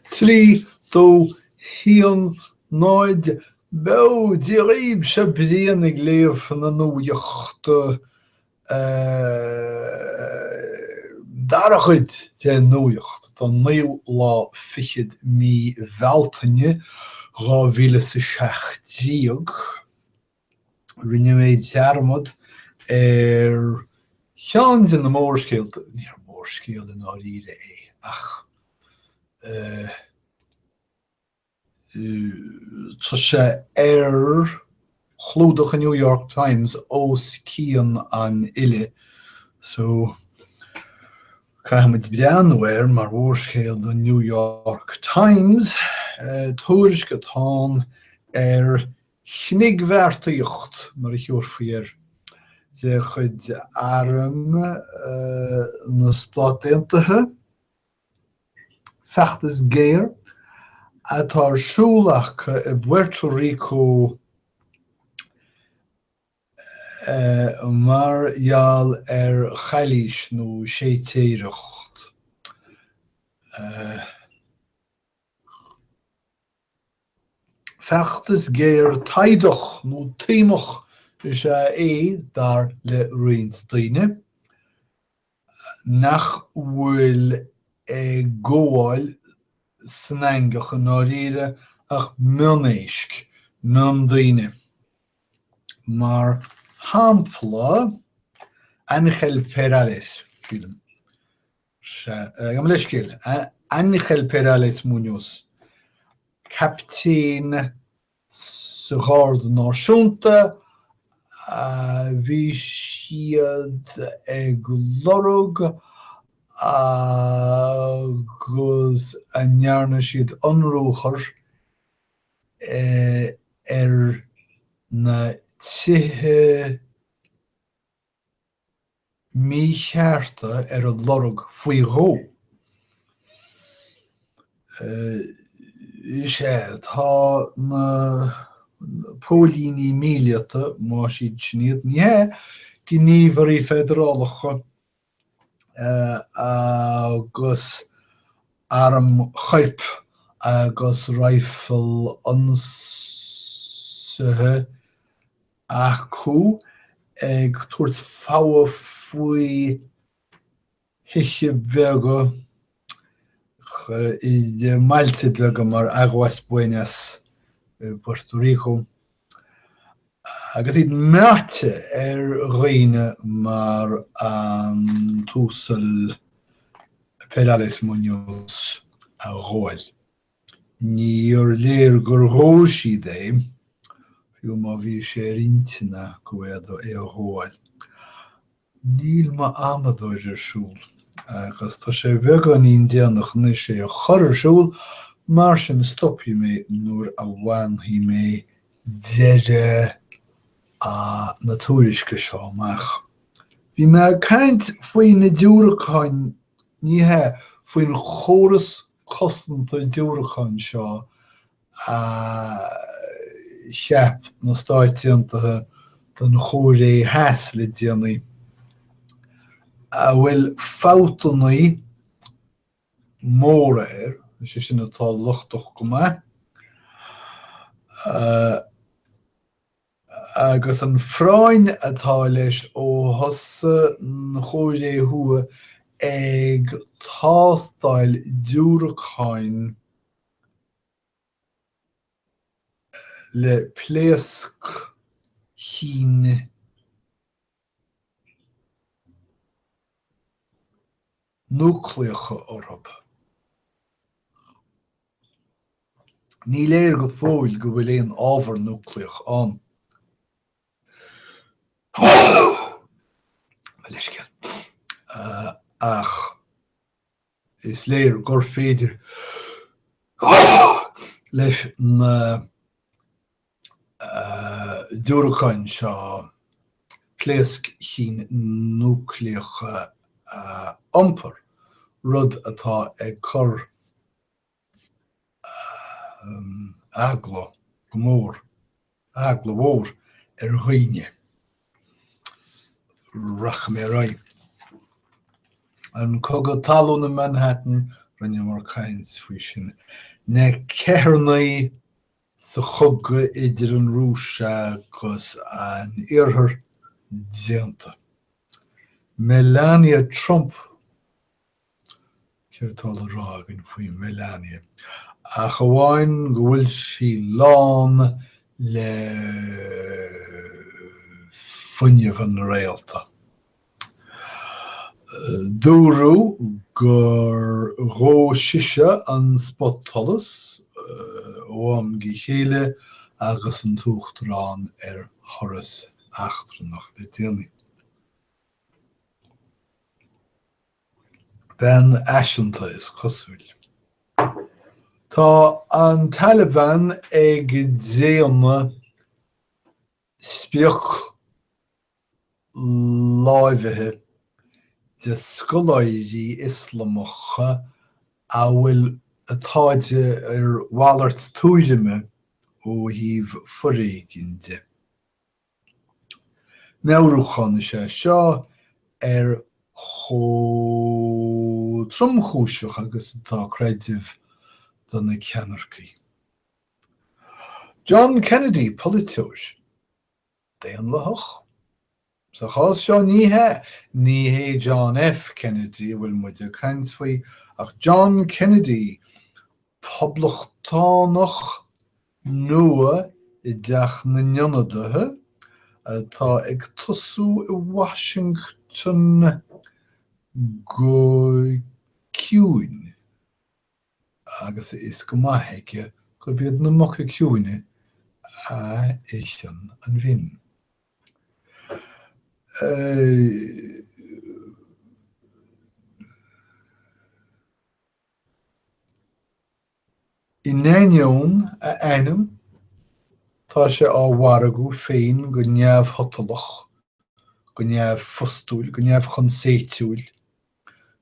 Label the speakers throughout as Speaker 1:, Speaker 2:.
Speaker 1: 3, 2, 1, 0, Beo! Dia dhaoibh, seo Brian ag léamh na nuachta, dara chuid den nuacht don naoú lá fichead mí Bhealtaine 2017. Rinne mé dearmad ar cheann de na mórscéalta, níor mhórscéal i ndáiríre é, ach tá sé ar chlúdach an New York Times os cionn an uile, so caithfimid breathnú air mar mhórscéal don New York Times. Tuairisc atá ann ar Chnigbheartaíocht, mar a thiúrfaí air, de chuid Arm na Stát Aontaithe, feachtas géar atá ar siúl acu i bPuerto Rico mar gheall ar chalaois nó séitéireacht. Feachtas géar taghdach nó taoimeach is ea é, dar le roinnt daoine, nach bhfuil ag gabháil san eangach i ndáiríre ach mionéisc, miondaoine. Mar shampla, Ángel Perales, sílim. Sea, gabh mo leithscéal. Ángel Perales Muñoz, captaen sa Gharda Náisiúnta, a bhí siad ag lorg agus a ndearna siad ionruathar ar na tithe míchearta ar a lorg faoi dhó. Is ea, tá na póilíní míleata, más iad sin iad, ní hea, gníomhairí feidearálacha agus airm choirp agus raidhfil ionsaithe acu ag tabhairt fogha faoi thithe beaga i mbailte beaga mar Aguas Buenas i bPuerto Rico, agus iad meáite ar dhaoine mar an tUasal Perales Muñoz a ghabháil. Níor léir gur ghabh siad é, fiú má bhí sé ar intinn acu é a ghabháil. Níl m'amadóir ar siúl, agus tá sé beagáinín déanach anois é a chur ar siúl, mar sin stopfaidh mé nuair a bhainfidh mé deireadh na tuairisce seo amach. Bhí mé ag caint faoi na diúracáin, ní hea, faoin chóras cosanta diúracán seo a cheap na Stáit Aontaithe don Chóiré Theas le déanaí, a bhfuil fabhtanna móra air, is é sin atá lochtach go maith. Agus an phráinn atá leis ó thosaigh an Chóiré Thuaidh ag tástáil diúracáin le pléasc-chinn núicléacha orthu. Ní léir go fóill go bhfuil aon ábhar núicléach ann. Mo leithscéal. Ach is léir gur féidir leis na diúracáin seo pléasc-chinn núicléacha a iompar, rud atá ag cur eagla go mór, eagla mhór ar dhaoine. Rachaidh mé ar aghaidh. An Cogadh Talún i Manhattan. Rinneamar caint faoi sin. Na ceithearnaí sa chogadh idir an Rúis agus an Iarthar déanta. Melania Trump, céard atá le rá againn faoi Melania? Ach amháin go bhfuil sí lán le fuinneamh an réalta. Dúradh gur dhóigh sise an spotsholas ó am go chéile agus an tUachtarán ar thuras eachtrannach le déanaí. Bean fhaiseanta, is cosúil. Tá an Taliban ag déanamh sprioc láimhithe de scoláirí Ioslamacha a bhfuil atá ar mhalairt tuairime ó thaobh foréigin de. Meabhrúchán is ea seo ar chomh tromchúiseach agus atá creideamh do na ceannaircigh. John Kennedy, polaiteoir. Daonlathach? Sa chás seo, ní hea. Ní hé John F. Kennedy a bhfuil muid ag caint faoi, ach John Kennedy, Poblachtánach nua i dTeach na nIonadaithe, atá ag tosú i Washington go ciúin. agus a fhios go maith aige gurb iad na muca ciúine a itheann an mhin. In ainneoin a ainm, tá sé á mhargú féin go neamhshotalach, go neamhphostúil, go neamhchonsaeitiúil,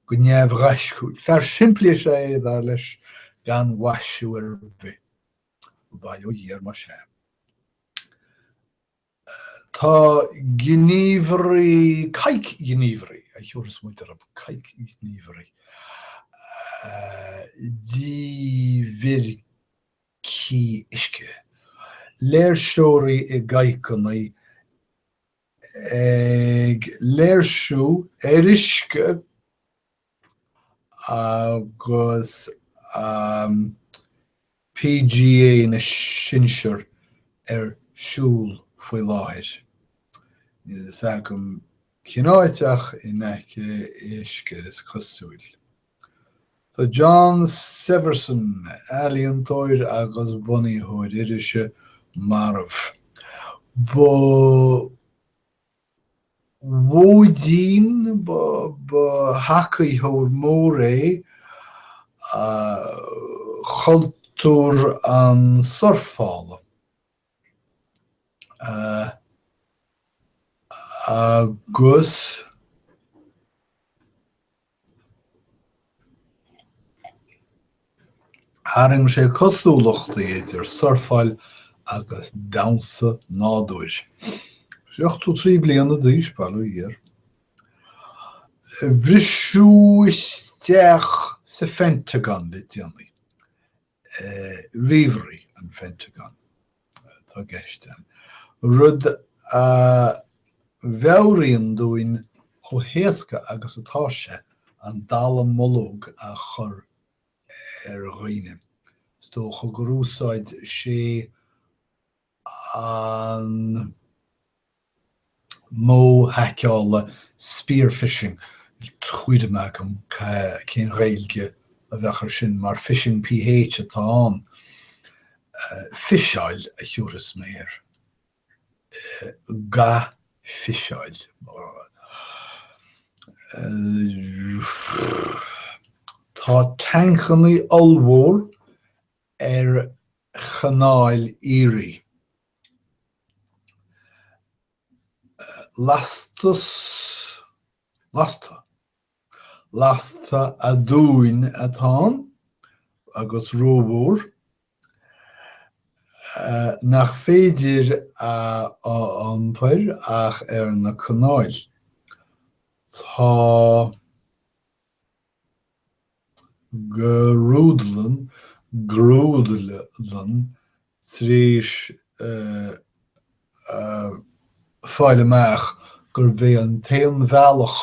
Speaker 1: go neamhghaisciúil. Fear simplí is ea é, dar leis, gan mhaisiú ar bith. Bail ó Dhia air más ea. Tá gníomhairí, cadhcghníomhairí, a thiúrfas muid orthu, cadhcghníomhairí, díbhircí uisce, léirseoirí i gcadhcanna ag léirsiú ar uisce agus PGA na Sinsear ar siúl faoi láthair. Níl a fhios agam cén áit ach in aice uisce is cosúil. Tá John Severson, ealaíontóir agus bunaitheoir irise, marbh. Ba mhóidín, ba thacaitheoir mór é chultúr an surfála agus. Tharraing sé cosúlachtaí idir surfáil agus damhsa nádúir. 73 bliana d'aois, bail ó Dhia air. Briseadh isteach sa Phentagon le déanaí. Ríomhairí an Phentagon atá i gceist ann, rud a mheabhraíonn dúinn chomh héasca agus atá sé an dallamullóg a chur ar dhaoine. Is dócha gur úsáid sé an modh haiceála spear phishing, níl tuairim agam cén Ghaeilge a bheadh air sin mar phishing PH atá ann. Fiseáil a thiúrfas mé air. Ga-fhiseáil. Tá tancanna ollmhór ar Chanáil Erie. Lastas, lasta, lasta aduain atá ann agus rómhór, nach féidir a iompar ach ar na canáil. Tá. Grúdlann, grúdlann, tar éis fáil amach gurb é an t-aon bhealach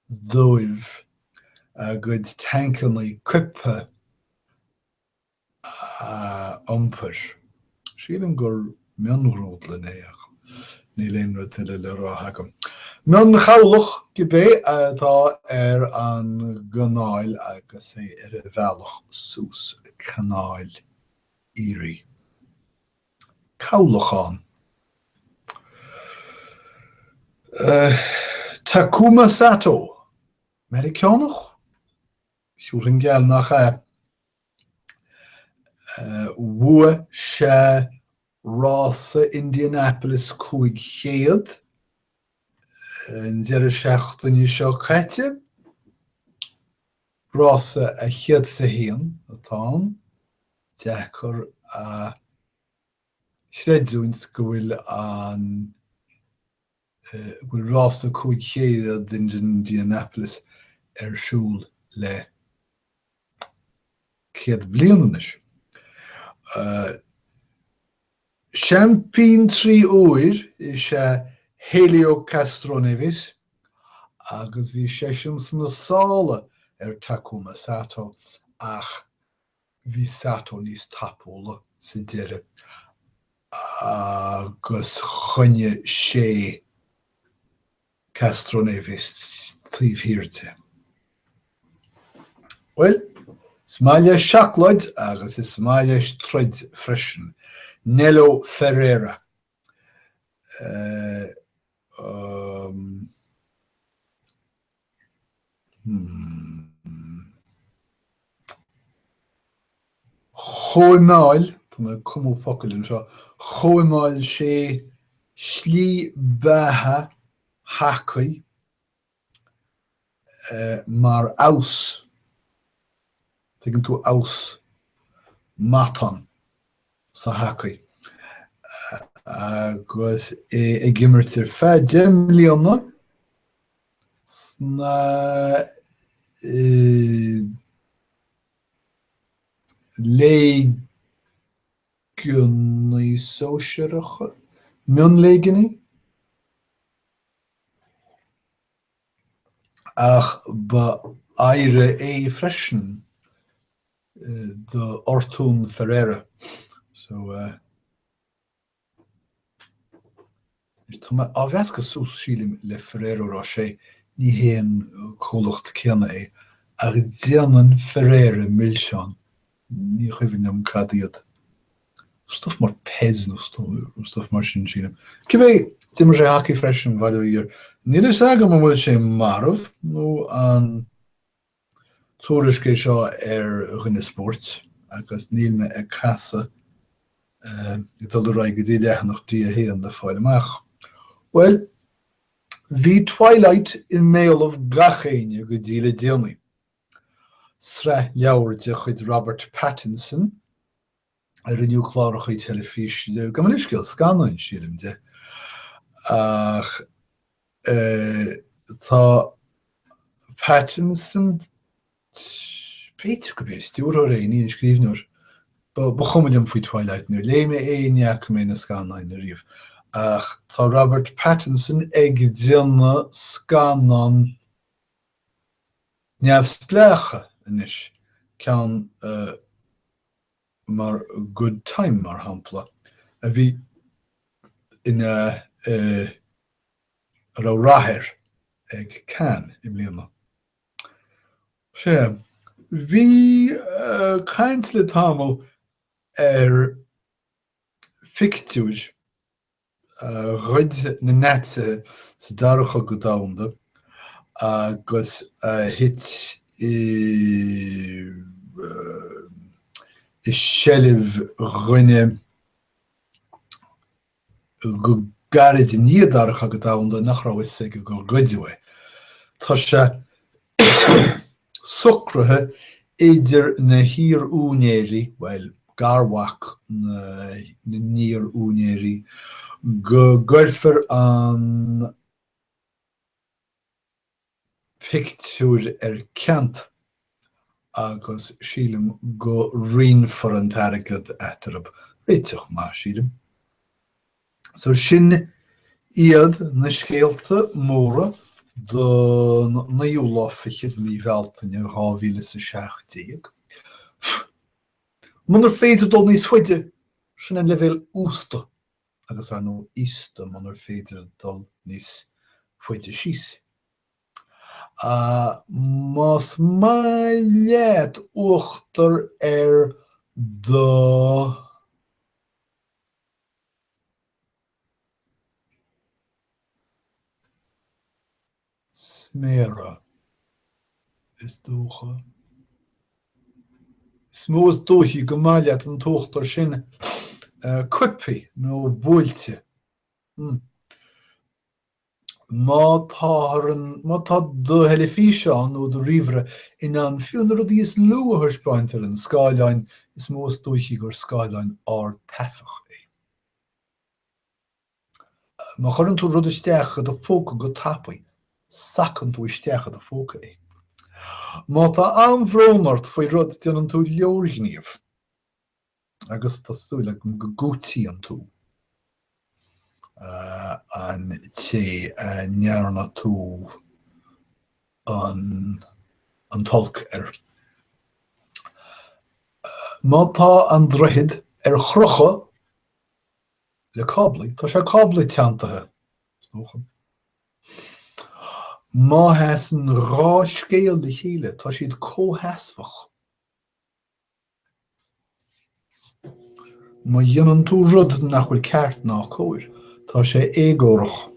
Speaker 1: dóibh a gcuid tancanna coipthe a iompar. Sílim gur mionghrúdlann é ach níl aon rud eile le rá agam. Mionchabhlach, cibé, atá ar an gcanáil agus é ar a bhealach suas Canáil Erie. Cabhlachán. Takuma Sato, Meiriceánach? Thiúrfainn geall nach ea. Bhuaigh sé rása Indianapolis 500 an deireadh seachtaine seo caite. Rása a 101 atá ann. Deacair a chreidiúint go bhfuil an go bhfuil rása 500 in Indianapolis ar siúl le 100 bliain anois. Seaimpín 3 uair is ea Helio Castroneves agus bhí seisean sna sála ar Takuma Sato ach bhí Sato níos tapúla sa deireadh agus choinnigh sé Castroneves taobh thiar de. Bhuel, is maith leis seacláid agus is maith leis troid freisin. Nelo Ferreira. Um, Chóimeáil, tá mé ag cumadh focail anseo, chóimeáil sé slí beatha hacaí mar fheabhas, tuigeann tú fheabhas, matán sa hacaí, agus é ag imirt ar feadh 10 mbliana. Sna léigeanna sóisearacha, mionléigeanna? Ach ba oidhre é freisin d'Fhortún Ferreira. So. Tá mé á mheascadh suas, sílim, le Ferrero Rocher, ní hé an comhlacht céanna é, ach déanann Ferrero milseáin, ní cuimhin liom cad iad, stuif mar Pez nó stuif mar sin, sílim. Cibé, d'imir sé hacaí freisin, bail ó Dhia air. Níl a fhios agam an bhfuil sé marbh nó an. Tuairisc é seo ar dhuine spóirt agus níl mé ag casadh ag dul ar aghaidh go dtí leathanach D1 le fáil amach. Bhuel, bhí Twilight i mbéalaibh gach éinne go dtí le déanaí. Sraith leabhar de chuid Robert Pattinson a rinneadh cláracha teilifíse de, gabh mo leithscéal, scannáin, sílim, de. Ach tá Pattinson, b'fhéidir gurb é an stiúrthóir é, ní an scríbhneoir. Ba chuma liom faoi Twilight, níor léigh mé é, ní fhaca mé na scannáin ariamh. Ach tá Robert Pattinson ag déanamh scannán neamhspleácha anois, ceann mar Good Time, mar shampla, a bhí ina a raibh rath air ag Cannes i mbliana. Sea, bhí caint le tamall ar phictiúr a ghoid na Naitsithe sa Dara Cogadh Domhanda agus a thit i seilbh dhuine go gairid i ndiaidh an Dara Cogadh Domhanda nach raibh a fhios aige gur goideadh é. Tá sé socraithe idir na hiar-úinéirí, bhuel, garmhac na n-iar-úinéirí, go gcuirfear an pictiúr ar ceant. Agus sílim go roinnfear an t-airgead eatarthu. Réiteach maith, sílim. So sin iad na scéalta móra don naoú lá fichead de mhí Bhealtaine 2017. Munar féidir dul níos faide, sin an leibhéal uasta agus ar ndóigh íosta munar féidir dul níos faide síos. Más maith leat uachtar ar do. Sméara, is dócha. Is mó is dóichí gur maith leat an t-uachtar sin coipthe nó buailte. Má tá má tá do theilifíseán nó do ríomhaire in ann fiú na rudaí is lú a thaispeáint ar an scáileán, is mó is dóichí gur scáileán ardtaifeach é. Má chuireann tú rud isteach i do phóca go tapaidh, sacann tú isteach i do phóca é. Má tá an-bhrón ort faoi rud, déanann tú leorghníomh. Agus tá súil agam go gcúitíonn tú an té a ndearna tú an t-olc air. Má tá an droichead ar crochadh le cáblaí, tá sé cábla teanntaithe, is dócha. Má sheasann dhá scéal le chéile, tá siad comhsheasmhach. Má dhéanann tú rud nach bhfuil ceart ná cóir, tá sé éagórach.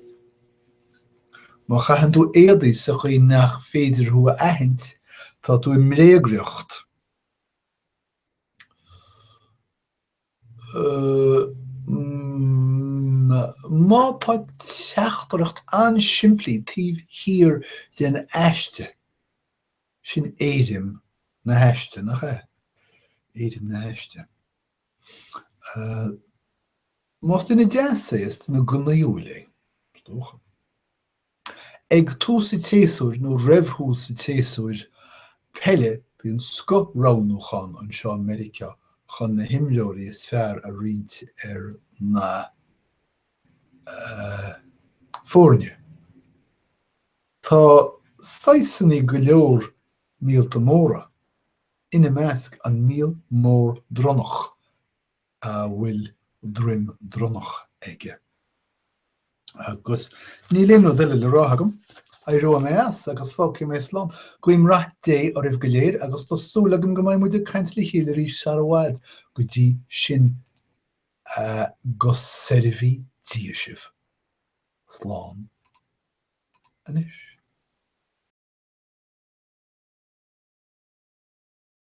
Speaker 1: Má chaitheann tú éadaí sa chaoi nach féidir thú a aithint, tá tú i mbréagriocht. Má tá teachtaireacht an-simplí taobh thiar den aiste, sin éirim na haiste, nach ea? Éirim na haiste. Más duine deas é, is duine gnaíúil é, is dócha. Ag tús an tséasúir nó roimh thús an tséasúir peile bíonn scoth-roghnúchán anseo i Meiriceá chun na himreoirí is fearr a roinnt ar na foirne. Tá saghsanna go leor míolta móra, ina measc an míol mór dronnach a bhfuil droim dronnach aige. Agus níl aon rud eile le rá agam. Éireoidh mé as agus fágfaidh mé slán. Guím rath Dé oraibh go léir agus tá súil agam go mbeidh muid ag caint le chéile arís sara i bhfad. Go dtí sin, go seirbhí Dia sibh. Slán anois.